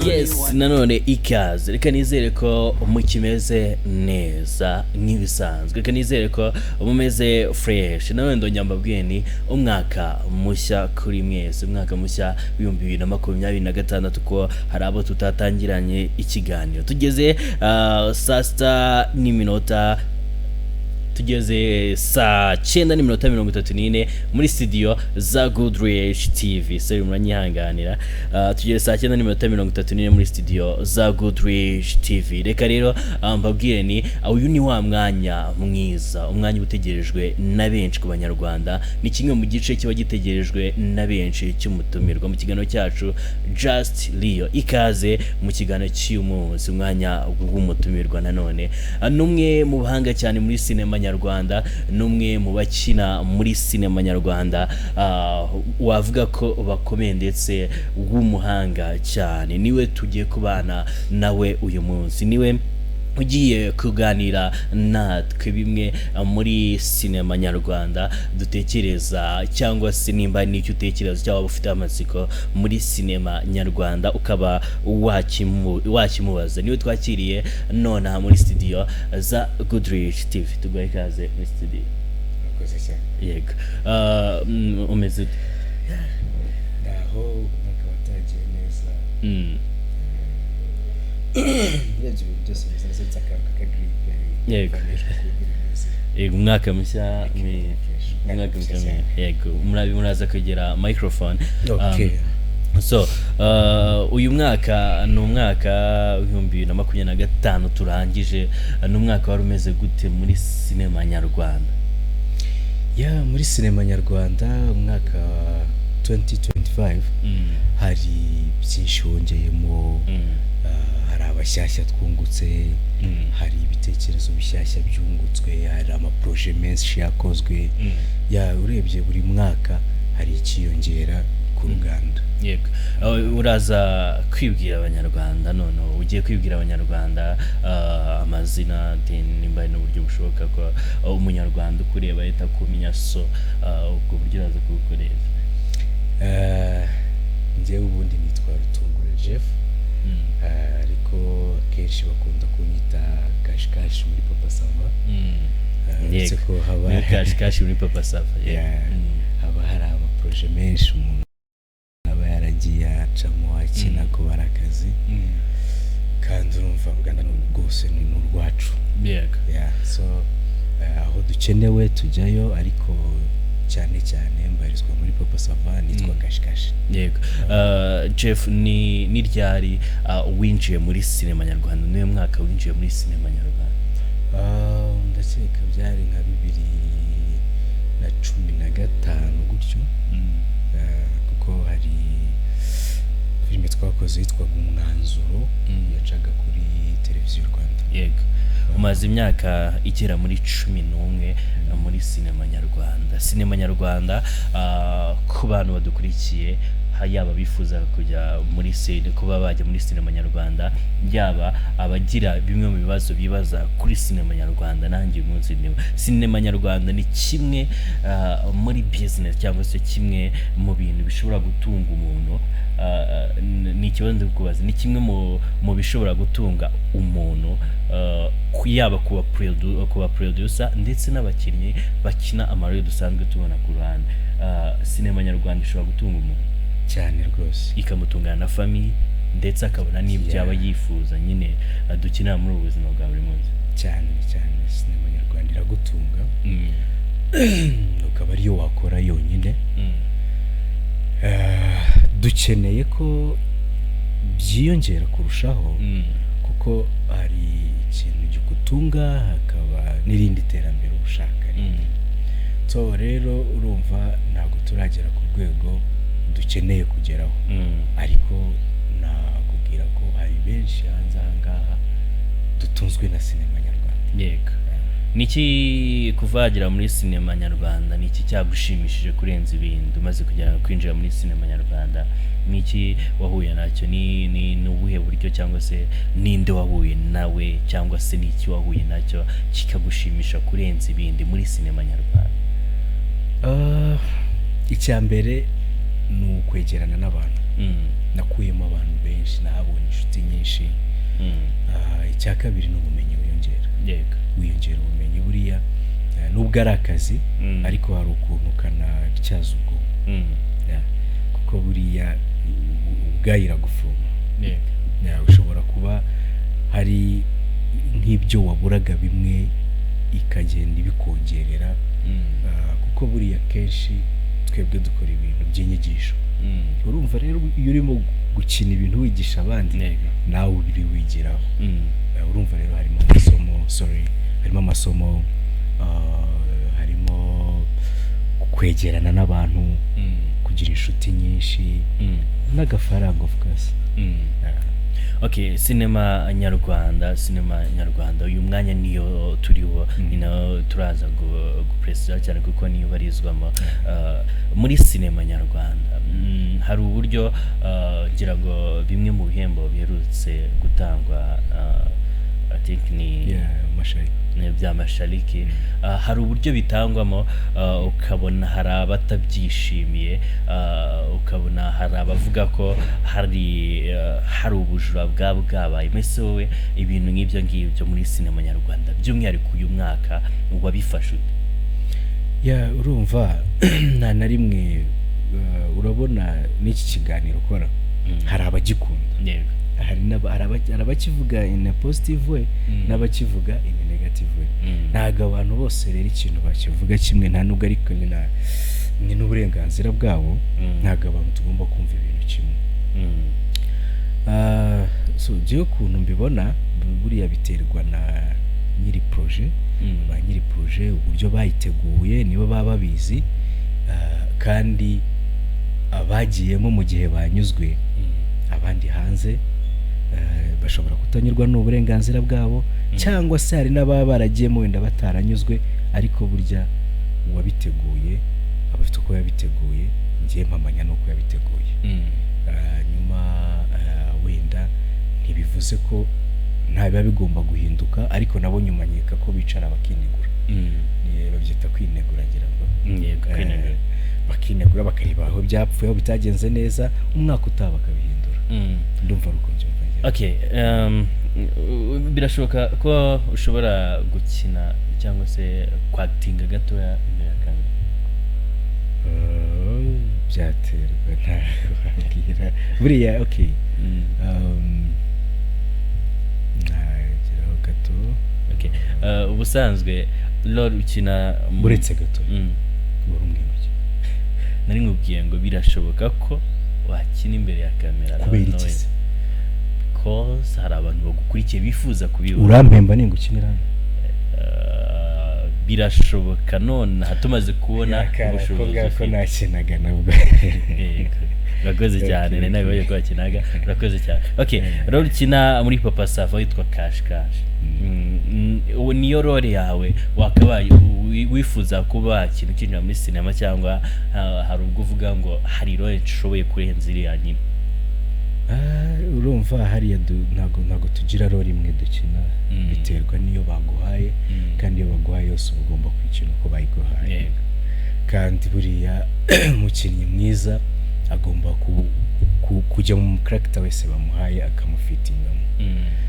Yes, nanone ikaze. Reka nizere ko mukimeze neza nk'ibisanzwe, reka nizere ko mumeze fresh. Nanone ndongera mbabwiye ni umwaka mushya kuri mwese, umwaka mushya w'2026, ko hari abo tutatangiranye ikiganiro. Tugeze saa 6 n'iminota, tugeze saa 9:34 muri studio za Goodrich TV. Sorry, muranyihanganira. Tugeze saa 9:34 muri studio za Goodrich TV. Reka rero mbabwire ni uyu ni wa mwanya mwiza, umwanya utegerejwe na benshi ku Banyarwanda. Ni kimwe mu gice kiba gitegerejwe na benshi cy'umutumirwa mu kiganiro cyacu Just Leo. Ikaze mu kiganiro cy'uyu munsi, umwanya w'umutumirwa. Nanone n'umwe mu bahanga cyane muri sinema nyarwanda, n'umwe mu bakina muri sinema nyarwanda wavuga ko bakomeye ndetse w'umuhanga cyane, niwe tugiye kubana nawe uyu munsi. Niwe ugiye kuganira natwe bimwe muri sinema nyarwanda dutekereza, cyangwa se nimba n'icyo utekereza cyangwa waba ufite amatsiko muri sinema nyarwanda ukaba wakimubaza. Niwe twakiriye nonaha muri studio za Goodrich TV. Tuguhaye ikaze muri studio. Murakoze cyane. Yego. Umeze ute? Ndaho, umwaka watangiye neza. Urebye ibintu byose bimeze neza, uretse akantu k'akagiripe. Kaneshwa ukuntu bimeze. Yego, umwaka mushya Fresh. Umwaka mushya Mushya. Yego, muraza kwegera microphone. Okay. So uyu mwaka ni umwaka w'2025 turangije. Ni umwaka wari umeze gute muri sinema nyarwanda? Ya, muri sinema nyarwanda umwaka wa 2025 hari byinshi wongeyemo. Hari abashyashya twungutse, hari ibitekerezo bishyashya byungutswe, hari amaprojet menshi yakozwe. Ya, urebye buri mwaka hari ikiyongera ku ruganda. Yego. Uraza kwibwira Abanyarwanda noneho, ugiye kwibwira Abanyarwanda amazina, then nimba hari n'uburyo bushoboka ko Umunyarwanda ukureba ahita akumenya, so ubwo buryo uraza kubukoresha. Njyewe ubundi nitwa Rutungura Jeff, ariko akenshi bakunda kunyita Kashikashi muri Papa Sava. Uretse ko haba Niyo Kashikashi muri Papa Sava, yego. Yeah, haba hari amaprojet menshi umuntu aba yaragiye acamo akina kuba ari akazi, kandi urumva uruganda rwose ni urwacu. Yeah, so aho dukenewe tujyayo, ariko cyane cyane mbarizwa muri Papa Sava, nitwa Kashikashi. Yego. Jeff, ni ryari winjiye muri sinema nyarwanda? Niwe mwaka winjiye muri sinema nyarwanda? Ndakeka byari nka 2015 gutyo. Kuko hari filime twakoze yitwaga Umwanzuro, yacaga kuri Televiziyo Rwanda. Yego, umaze imyaka igera muri 11 muri sinema nyarwanda. Sinema nyarwanda, ku bantu badukurikiye, yaba bifuza kujya muri sine, kuba bajya muri sinema nyarwanda, yaba abagira bimwe mu bibazo bibaza kuri sinema nyarwanda, nanjye uyu munsi ndimo. Sinema nyarwanda ni kimwe muri business cyangwa se kimwe mu bintu bishobora gutunga umuntu. Ni ikibazo ndi kubaza: ni kimwe mu bishobora gutunga umuntu, yaba ku ba producer ndetse n'abakinnyi bakina amaroli dusanzwe tubona ku ruhande? Sinema nyarwanda ishobora gutunga umuntu? Cyane rwose. Ikamutungana na famille, ndetse akabona n'ibyo aba yifuza nyine, dukenera muri ubu buzima bwa buri munsi. Cyane cyane, sinema nyarwanda iragutunga, ukaba ariyo wakora yonyine. Dukeneye ko byiyongera kurushaho, kuko hari ikintu gikutunga, hakaba n'irindi terambere uba ushaka. So rero urumva ntabwo turagera ku rwego dukeneye kugeraho, ariko nakubwira ko hari benshi hanze aha ngaha dutunzwe na sinema nyarwanda. Yego. Niki, kuva wagera muri sinema nyarwanda, niki cyagushimishije kurenza ibindi? Umaze kugera kwinjira muri sinema nyarwanda, niki wahuye nacyo? Ni ubuhe buryo, cyangwa se ninde wahuye nawe, cyangwa se niki wahuye nacyo kikagushimisha kurenza ibindi muri sinema nyarwanda? Icya mbere ni ukwegerana n'abantu. Nakuyemo abantu benshi, nahabonye inshuti nyinshi. Icya kabiri ni ubumenyi wiyongera. Wiyongera ubumenyi buriya, nubwo ari akazi, ariko hari ukuntu kanatyaza ubwonko. Yeah. Kuko buriya ubwayo iragufoma. Yeah, ushobora kuba hari nk'ibyo waburaga bimwe ikagenda ibikongerera. Kuko buriya kenshi twebwe dukora ibintu by'inyigisho. Urumva rero, iyo urimo gukina ibintu wigisha abandi, nawe uri wigiraho. Urumva rero harimo amasomo, sorry, harimo amasomo, harimo kwegerana n'abantu, kugira inshuti nyinshi, n'agafaranga, of course. Yeah. Okay, sinema nyarwanda uyu mwanya niyo turiho, ni nayo turaza gupresiza cyane kuko niyo ubarizwamo. Muri sinema nyarwanda, hari uburyo, ngira ngo bimwe mu bihembo biherutse gutangwa, I think ni Yeah, Mashariki. Ni bya Mashariki. Hari uburyo bitangwamo, ukabona hari abatabyishimiye, ukabona hari abavuga ko hari ubujura bwaba bwabaye. Mbese wowe ibintu nk'ibyo ngibyo muri sinema nyarwanda, by'umwihariko uyu mwaka, wabifashe ute? Yeah, urumva nta na rimwe, urabona n'iki kiganiro ukora, hari abagikunda, hari abakivuga in a positive way n'abakivuga in a negative way. Ntabwo abantu bose rero ikintu bakivuga kimwe, nta nubwo, ariko ni n'uburenganzira bwabo. Ntabwo abantu tugomba kumva ibintu kimwe. So njyewe ukuntu mbibona, buriya biterwa na nyiri projet, ba nyiri projet, uburyo bayiteguye, nibo baba babizi. Kandi abagiyemo mu gihe banyuzwe, abandi hanze bashobora kutanyurwa, ni uburenganzira bwabo, cyangwa se hari n'ababa baragiyemo wenda bataranyuzwe, ariko burya uwabiteguye aba afite uko yabiteguye. Ngiye mpamanya n'uko yabiteguye. Hanyuma wenda ntibivuze ko nta biba bigomba guhinduka, ariko nabo nyuma nkeka ko bicara bakinegura. Babyita kwinegura, ngira ngo. Yego, kwinegura. Bakinegura, bakareba aho byapfuye, aho bitagenze neza, umwaka utaha bakabihindura. Ndumva ari uko mbyumva njyewe. Okay, birashoboka ko ushobora gukina cyangwa se kwactinga gatoya imbere ya kamera? Byaterwa, ntabwo buriya, okay. Nageraho gato. Okay. Ubusanzwe role ukina Uretse gato, wari umbwiye iki? Nari nkubwiye ngo birashoboka ko wakina imbere ya kamera. Kubera iki se? Because hari abantu bagukurikiye bifuza kubibona. Urampemba ningukinira hano? Birashoboka nonaha tumaze kubona Akara ko ubushobozi ngako ufite. Nakinaga nabwo. Yego. Urakoze cyane. Nari nabibonye ko wakinaga, urakoze cyane. Okay, role ukina muri Papa Sava witwa Cash Cash. Uwo niyo role yawe wakabaye wifuza kuba wakina ukinjira muri sinema, cyangwa hari ubwo uvuga ngo hari role nshoboye kurenza iriya nyine? Urumva hariya ntabwo tugira role imwe dukina. Biterwa n'iyo baguhaye, kandi iyo baguhaye yose uba ugomba kuyikina uko bayiguhaye. Kandi buriya umukinnyi mwiza agomba kujya mu character wese bamuhaye, akamufitingamo.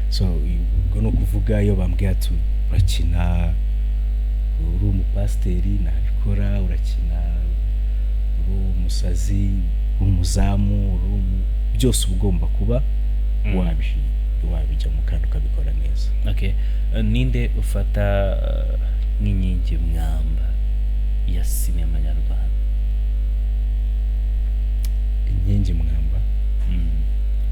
So ubwo ni ukuvuga iyo bambwiye ati urakina uri umupasiteri, nabikora. Urakina uri umusazi, uri umuzamu, byose uba ugomba kuba wabijyamo kandi ukabikora neza. Okay. Ninde ufata nk'inkingi mwamba ya sinema nyarwanda? Inkingi mwamba?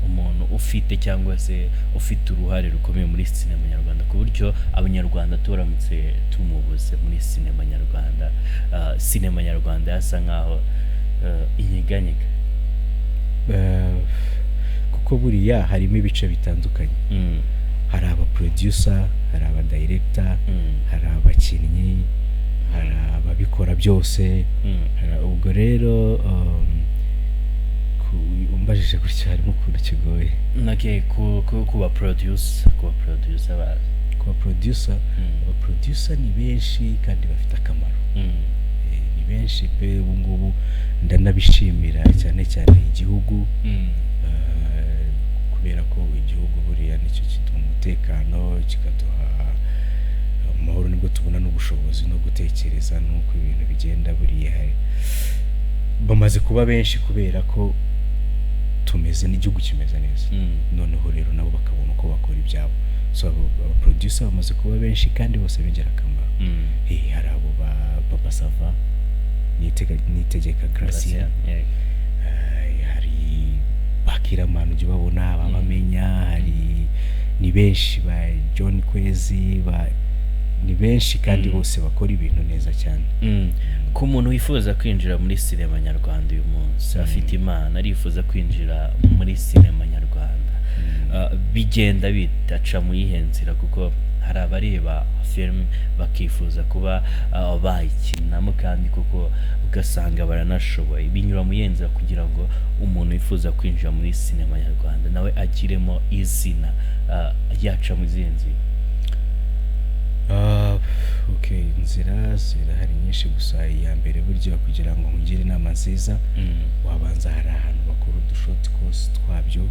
Umuntu ufite cyangwa se ufite uruhare rukomeye muri sinema nyarwanda, ku buryo abanyarwanda turamutse tumubuze muri sinema nyarwanda, sinema nyarwanda yasa nkaho inyeganyega. Kuko buriya harimo ibice bitandukanye. Hari aba producer, hari aba director, hari abakinnyi, hari ababikora byose. Ubwo rero umbajije gutya harimo ukuntu kigoye. Okay, ku ba producer bazi. Ku ba producer, aba producer ni benshi kandi bafite akamaro. Ni benshi pe. Ubu ngubu ndanabishimira cyane cyane igihugu. kikaduha amahoro, nibwo tubona n'ubushobozi no gutekereza n'uko ibintu bigenda. Buriya bamaze kuba benshi kubera ko tumeze n'igihugu kimeze neza. Noneho rero nabo bakabona uko bakora ibyabo. So abo producer bamaze kuba benshi kandi bose b'ingirakamaro. Hari abo ba Papa Sava, Niyitegeka Gratien. Yego. Hari Bakiramana, ujya ubabona, babamenya. Hari ni benshi, ba John Kwezi, ba ni benshi kandi bose bakora ibintu neza cyane. Ku muntu wifuza kwinjira muri sinema nyarwanda uyu munsi, afite impano, arifuza kwinjira muri sinema nyarwanda, bigenda bidaca mu yihe nzira? Kuko hari abareba filime bakifuza kuba bayikinamo, kandi koko ugasanga baranashoboye. Binyura mu yihe nzira kugira ngo umuntu wifuza kwinjira muri sinema nyarwanda nawe agiremo izina? Yaca mu zihe nzira? Okay, inzira zirahari nyinshi, gusa iya mbere burya kugira ngo nkugire inama nziza, wabanza hari ahantu bakora udushort course twabyo,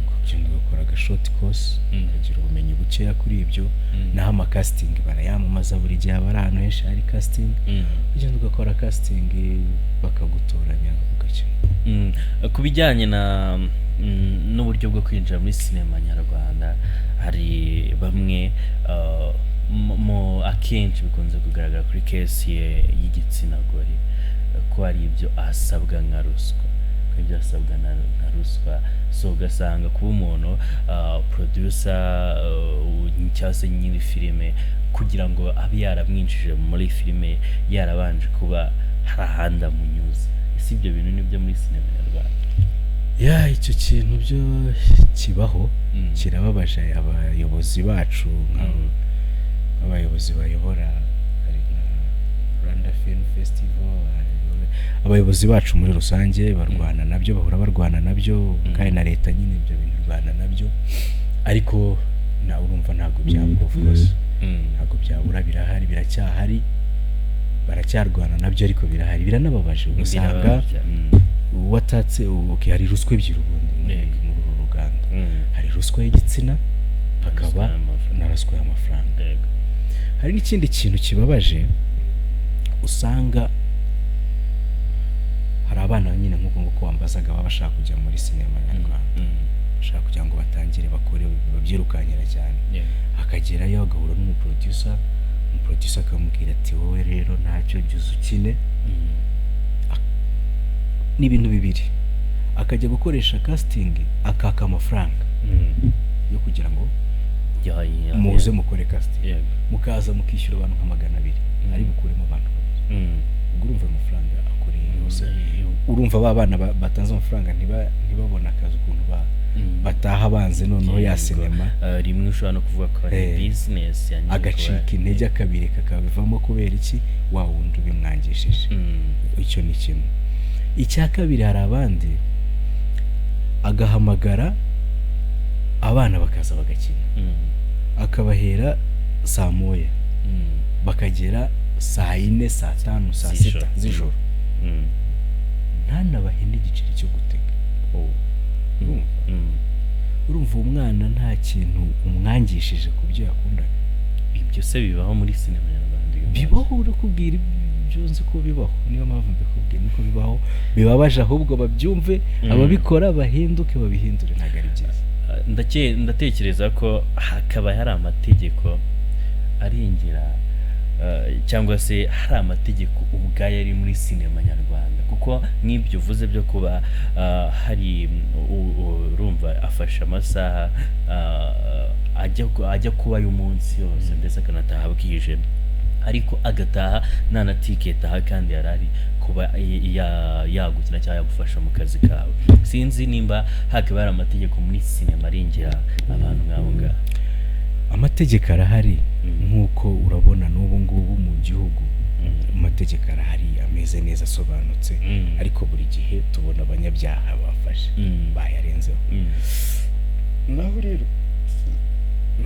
ukagenda ugakora agashort course, ukagira ubumenyi bukeya kuri ibyo. Naho amacasting barayamamaza buri gihe, aba ari ahantu henshi hari casting. Ugenda ugakora casting, bakagutoranya, ugakina. Ku bijyanye na n'uburyo bwo kwinjira muri sinema nyarwanda, hari bamwe akenshi bikunze kugaragara kuri case ye y'igitsina gore ko hari ibyo asabwa nka ruswa, ko ibyo asabwa nka ruswa. So ugasanga kuba umuntu producer cyangwa se nyiri filime, kugira ngo abe yaramwinjije muri filime, yarabanje kuba hari ahandi amunyuza. Ese ibyo bintu nibyo muri sinema nyarwanda? Yeah, icyo kintu byo kibaho. Kirababaje. Abayobozi bacu, nk'abayobozi bayobora, hari nka Rwanda Film Festival, abayobozi bacu muri rusange barwana nabyo, bahora barwana nabyo, kandi na leta nyine ibyo bintu irwana nabyo. Ariko nawe urumva ntabwo byabura, of course. Ntabwo byabura, birahari, biracyahari, baracyarwana nabyo, ariko birahari, biranababaje, ugasanga Birababaje. Watatse, okay, hari ruswa ebyiri ubundi muri uru ruganda. Hari ruswa y'igitsina, hakaba y'amafaranga. Na ruswa y'amafaranga. Hari n'ikindi kintu kibabaje, usanga hari abana nyine nk'uko nguko wambazaga, baba bashaka kujya muri sinema nyarwanda, bashaka kugira ngo batangire bakore, babyirukankira cyane. Akagerayo agahura n'umuproducer, umuproducer akamubwira ati: "Wowe rero ntacyo, jya uza ukine." Ni ibintu bibiri: akajya gukoresha casting, akaka amafaranga yo kugira ngo muze mukore casting, mukaza mukishyura abantu nka 200, ari bukuremo abantu babiri. Ubwo urumva ayo mafaranga akoreye yose, urumva ba bana batanze amafaranga ntibabone akazi, ukuntu bataha banze noneho ya sinema. Rimwe ushobora no kuvuga ko ari business ya nyiri agacika intege, akabireka, akabivamo. Kubera iki? Wa wundi ubimwangishije. Icyo ni kimwe. Icya kabiri, hari abandi agahamagara abana bakaza bagakina, akabahera saa 1, bakagera saa 4, saa 5, saa Z'ijoro. 6 z'ijoro, ntanabahe n'igiceri cyo gutega. Urumva? Urumva uwo mwana nta kintu umwangishije ku byo yakundaga. Ibyo se bibaho muri sinema nyarwanda uyu munsi? Bibaho, urakubwira ibyo nzi ko bibaho, niyo mpamvu mbikubwiye, niko bibaho, bibabaje. Ahubwo babyumve, ababikora bahinduke, babihindure, ntabwo ari byiza. Ndatekereza ko hakaba hari amategeko arengera, cyangwa se hari amategeko ubwayo ari muri sinema nyarwanda, kuko nk'ibyo uvuze byo kuba hari urumva afashe amasaha ajya kuba y'umunsi yose, ndetse akanataha bwije, ariko agataha nta na tiketi aha, kandi yari ari kuba yagukina cyangwa yagufasha mu kazi kawe. Sinzi nimba hakaba hari amategeko muri sinema arengera abantu nk'abo ngabo. Amategeko arahari. Nk'uko urabona n'ubu ngubu mu gihugu amategeko arahari, ameze neza, asobanutse, ariko buri gihe tubona abanyabyaha bafashe bayarenzeho. Naho rero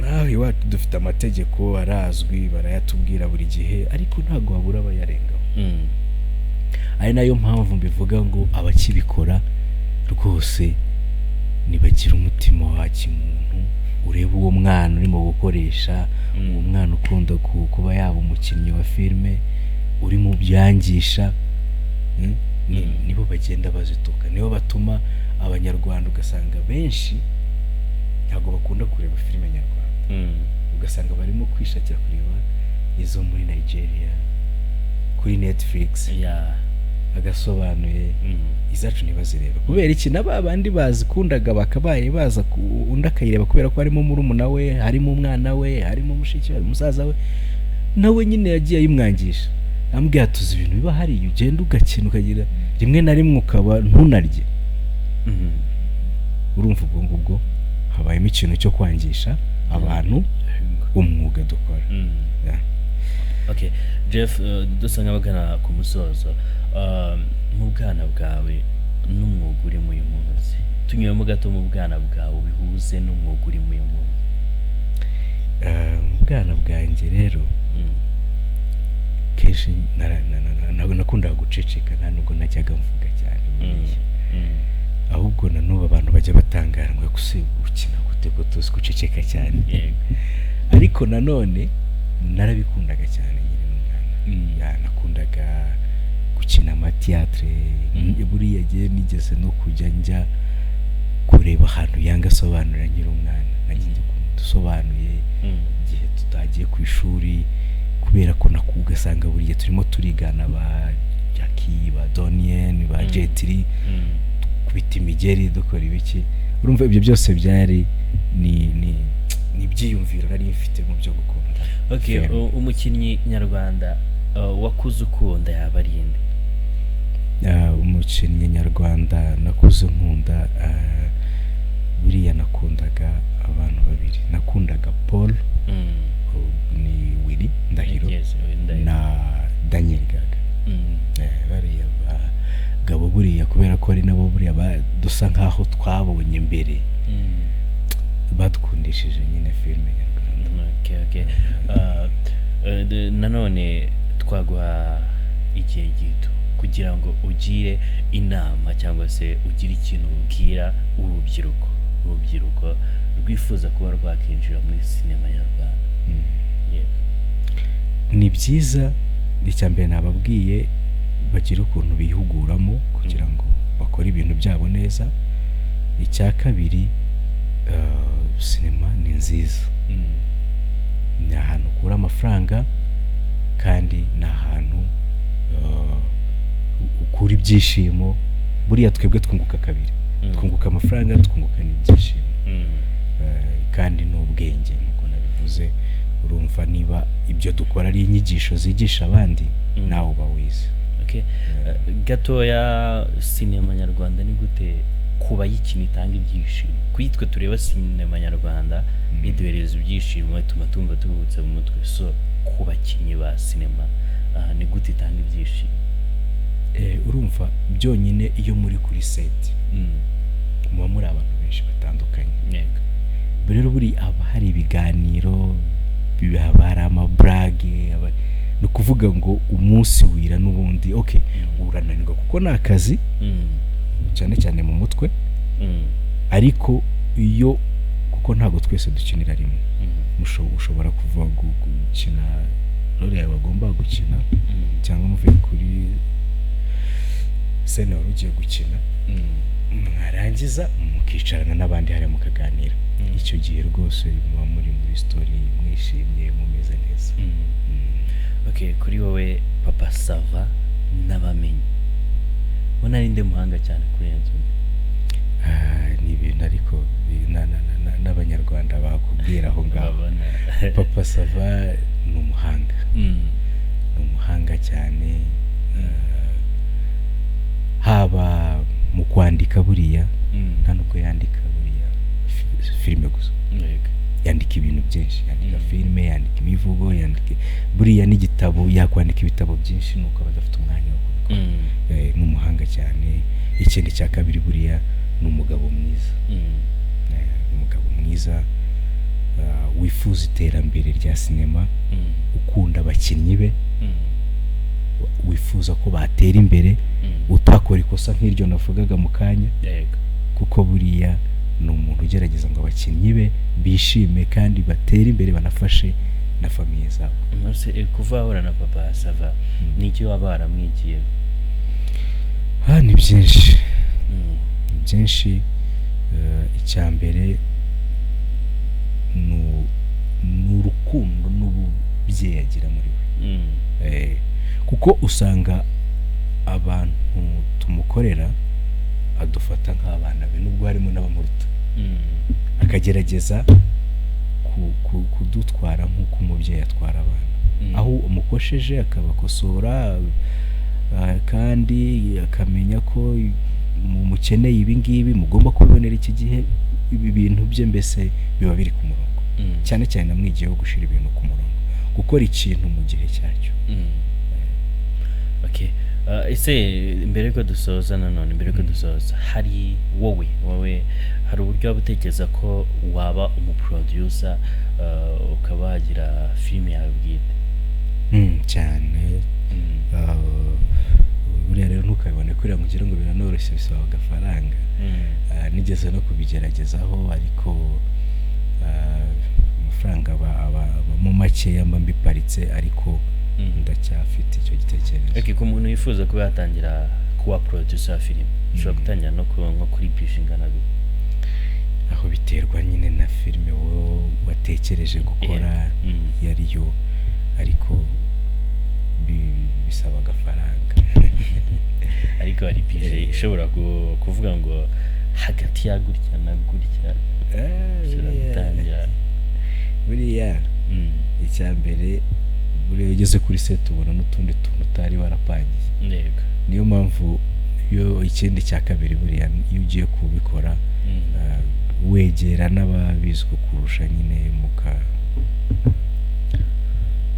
nawe iwacu dufite amategeko, arazwi, barayatubwira buri gihe, ariko ntabwo habura abayarengaho. Ari nayo mpamvu mbivuga ngo abakibikora rwose nibagira umutima wa kimuntu. Urebe uwo mwana urimo gukoresha, uwo mwana ukunda kuba yaba umukinnyi wa filime uri mu byangisha, nibo bagenda bazituka, nibo batuma Abanyarwanda ugasanga benshi ntabwo bakunda kureba filime nyarwanda, ugasanga barimo kwishakira kureba izo muri Nigeria kuri Netflix, agasobanuye, izacu ntibazireba. Kubera iki? Na ba bandi bazikundaga bakabaye baza, undi akayireba kubera ko harimo murumuna we, harimo umwana we, harimo mushiki we, musaza we, nawe nyine yagiye ayimwangisha, ambwira tuzi ibintu biba hariya, ugenda ugakina ukagira rimwe na rimwe ukaba ntunarye. Urumva ubwo ngubwo habayemo ikintu cyo kwangisha abantu umwuga dukora. Okay Jeff, dusa nk'abagana ku musozo, mu bwana bwawe n'umwuga urimo uyu munsi, tunyuremo gato mu bwana bwawe bihuze n'umwuga urimo uyu munsi. Mu bwana bwanjye rero kenshi nakundaga guceceka, nta nubwo najyaga mvuga cyane buriya. Ahubwo na n'ubu abantu bajya batangara ngo ese ukina gute ko tuzi guceceka cyane? Ariko nanone narabikundaga cyane nyine n'umwana. Nakundaga gukina amatiyatire. Buriya gihe nigeze no kujya njya kureba ahantu Yanga asobanura nkiri umwana, nagiye dusobanuye igihe tutagiye ku ishuri, kubera ko ugasanga buri gihe turimo turigana ba Jackie, ba Donien, ba Jet Li, kubita imigeri, dukora ibiki. Urumva ibyo byose byari ni ibyiyumviro nari mfite mu byo gukunda. Okay, umukinnyi nyarwanda wakuze ukunda yaba ari inde? Umukinnyi nyarwanda nakuze nkunda, buriya nakundaga abantu babiri. Nakundaga Paul, ni Willy Ndahiro, na Daniel Gaga. Bariya bagabo buriya kubera ko ari nabo buriya dusa nkaho twabonye mbere, badukundishije nyine filime nyarwanda. Okay. Nanone twaguha igihe gito kugira ngo ugire inama cyangwa se ugire ikintu ubwira urubyiruko rwifuza kuba rwakinjira muri sinema nyarwanda. Yego. Ni byiza, icya mbere nababwiye bagira ukuntu bihuguramo kugira ngo bakore ibintu byabo neza. Icya kabiri, sinema ni nziza, ni ahantu ukura amafaranga kandi ni ahantu ukura ibyishimo. Buriya twebwe twunguka kabiri, twunguka amafaranga, twunguka n'ibyishimo, kandi n'ubwenge nk'uko nabivuze. Urumva niba ibyo dukora ari inyigisho zigisha abandi, nawe uba wize. Okay. Gatoya, sinema nyarwanda ni gute kuba yikina itanga ibyishimo? Kuri twe tureba sinema nyarwanda iduhereza ibyishimo, ituma tumva turuhutse mu mutwe. So ku bakinnyi ba sinema, ni gute itanga ibyishimo? Urumva byonyine iyo muri kuri seti muba muri abantu benshi batandukanye. Rero buri haba hari ibiganiro, haba hari amaburage, ni ukuvuga ngo umunsi wira n'ubundi okay, urananirwa kuko ni akazi, cyane cyane mu mutwe, ariko iyo kuko ntabwo twese dukinira rimwe, ushobora kuva gukina role yawe wagomba gukina, cyangwa muvuye kuri sene wari ugiye gukina, mwarangiza mukicarana n'abandi hariya mukaganira. Icyo gihe rwose muba muri story mwishimye, mumeze neza. Okay, kuri wowe Papa Sava n'abamenyi ubona ari nde muhanga cyane kurenza undi? Ni ibintu ariko n'Abanyarwanda bakubwira aho ngaho. Papa Sava ni umuhanga, ni umuhanga cyane, haba mu kwandika buriya, nta nubwo yandika buriya filime gusa, yandika ibintu byinshi, yandika filime, yandika imivugo, yandika buriya n'igitabo, yakwandika ibitabo byinshi nuko aba adafite umwanya wo kubikora. Ni umuhanga cyane. Ikindi cya kabiri buriya ni umugabo mwiza. Umugabo mwiza, wifuza iterambere rya sinema, ukunda abakinnyi be, wifuza ko batera imbere, utakora ikosa nk'iryo navugaga mu kanya, kuko buriya Ni umuntu ugerageza ngo abakinnyi be bishime kandi batere imbere, banafashe na famille zabo. Ese, kuva wahura na Papa Sava, n'icyo waba waramwigiye? Ah, ni byinshi. Ni byinshi. Icya mbere ni urukundo n'ububyeyi agira muri we. Kuko usanga abantu tumukorera adufata nk'abana be, nubwo harimo n'abamuruta, akagerageza kudutwara nk'uko umubyeyi atwara abana, aho umukosheje akabakosora, kandi akamenya ko mukeneye ibi ngibi, mugomba kubibonera iki gihe. Ibi bintu bye mbese biba biri ku murongo. Cyane cyane namwigiyeho gushyira ibintu ku murongo, gukora ikintu mu gihe cyacyo. Okay. Ese mbere yuko dusoza, nanone mbere yuko dusoza, hari wowe hari uburyo waba utekereza ko waba umuproducer, ukaba wagira filime yawe bwite? Cyane. Buriya rero ntukabibone kuriya ngo ugire ngo biranoroshye, bisaba agafaranga. Nigeze no kubigeragezaho, ariko amafaranga abamo makeya, mba mbiparitse, ariko ndacyafite icyo gitekerezo. Okay, ku muntu wifuza kuba yatangira kuba producer wa filime, ushobora gutangira no nko kuri budget ingana gute? Aho biterwa nyine na filime wowe watekereje gukora iyo ari yo, ariko bisaba agafaranga. Ariko hari budget ishobora kuvuga ngo hagati ya gutya na gutya ushobora gutangira. Buriya icya mbere, buriya ugeze kuri set ubona n'utundi tuntu utari warapangiye. Niyo mpamvu iyo, ikindi cya kabiri, buriya iyo ugiye kubikora, wegera n'ababizi kukurusha nyine,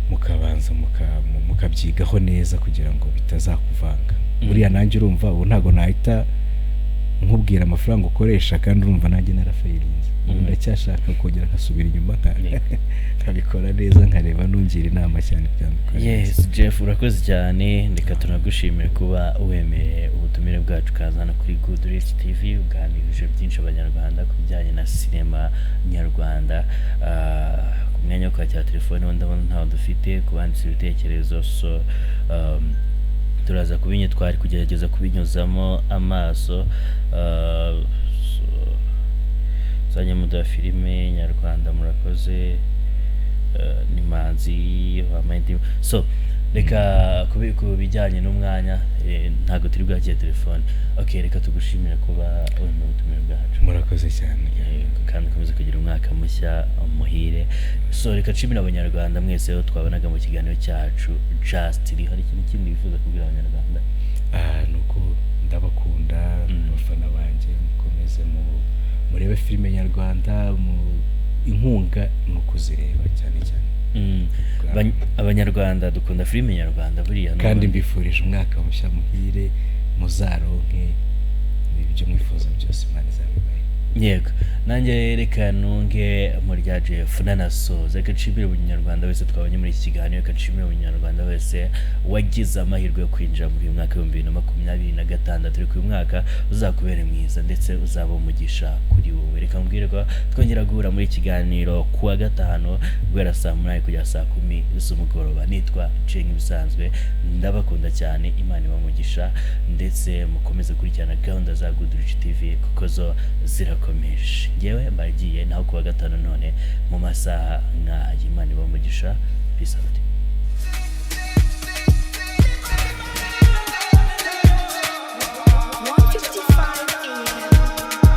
mukabanza mukabyigaho neza kugira ngo bitazakuvanga. Buriya nanjye urumva ubu ntabwo nahita nkubwira amafaranga ukoresha, kandi urumva nanjye narafailinze. Ubu ndacyashaka kongera nkasubira inyuma nkabikora neza, nkareba nungira inama cyane kugira ngo mbikore neza. Yes, Jeff, urakoze cyane. Reka tunagushimire kuba wemeye ubutumire bwacu, ukaza hano kuri Good Rich TV, uganirije byinshi abanyarwanda ku bijyanye na sinema nyarwanda. Ku mwanya wo kwakira telefone wo ndabona ntawo dufite, ku banditse ibitekerezo, so turaza twari kugerageza kubinyuzamo amaso. So, zajya muduha filime nyarwanda, murakoze. Ni Manzi wambaye so reka ku bijyanye n'umwanya, ntabwo turi bwakire telefone. Okay, reka tugushimire kuba uri mu butumire bwacu. Murakoze cyane. Yego, kandi ukomeze kugira umwaka mushya muhire. So reka nshimire abanyarwanda mwese aho twabonaga mu kiganiro cyacu. Just hari ikintu kindi wifuza kubwira abanyarwanda? Ah, ni uko ndabakunda. Abafana banjye, mukomeze murebe filime nyarwanda, mu inkunga ni ukuzireba cyane cyane. Abanyarwanda dukunda filime nyarwanda buriya Kandi n'ubundi. mbifurije umwaka mushya muhire, muzaronke ibyo mwifuza byose, Imana izabibahe. Yego, nanjye reka nunge mu rya Jeff nanasoza. Reka nshimire buri munyarwanda wese twabonye muri iki kiganiro. Reka nshimire buri munyarwanda wese wagize amahirwe yo kwinjira muri uyu mwaka w'2026. Reka uyu mwaka uzakubere mwiza ndetse uzaba umugisha kuri wowe. Reka mbwire ko twongera guhura muri iki kiganiro ku wa gatanu guhera saa 8 kugera saa 10 z'umugoroba. Nitwa Jane nk'ibisanzwe, ndabakunda cyane. Imana ibamugisha, ndetse mukomeze gukurikirana gahunda za Good Rich TV kuko zo zirakomeje. Ngewe mbagiye, naho ku wa gatanu none mu masaha nk'aya. Imana ibamugisha. Peace out.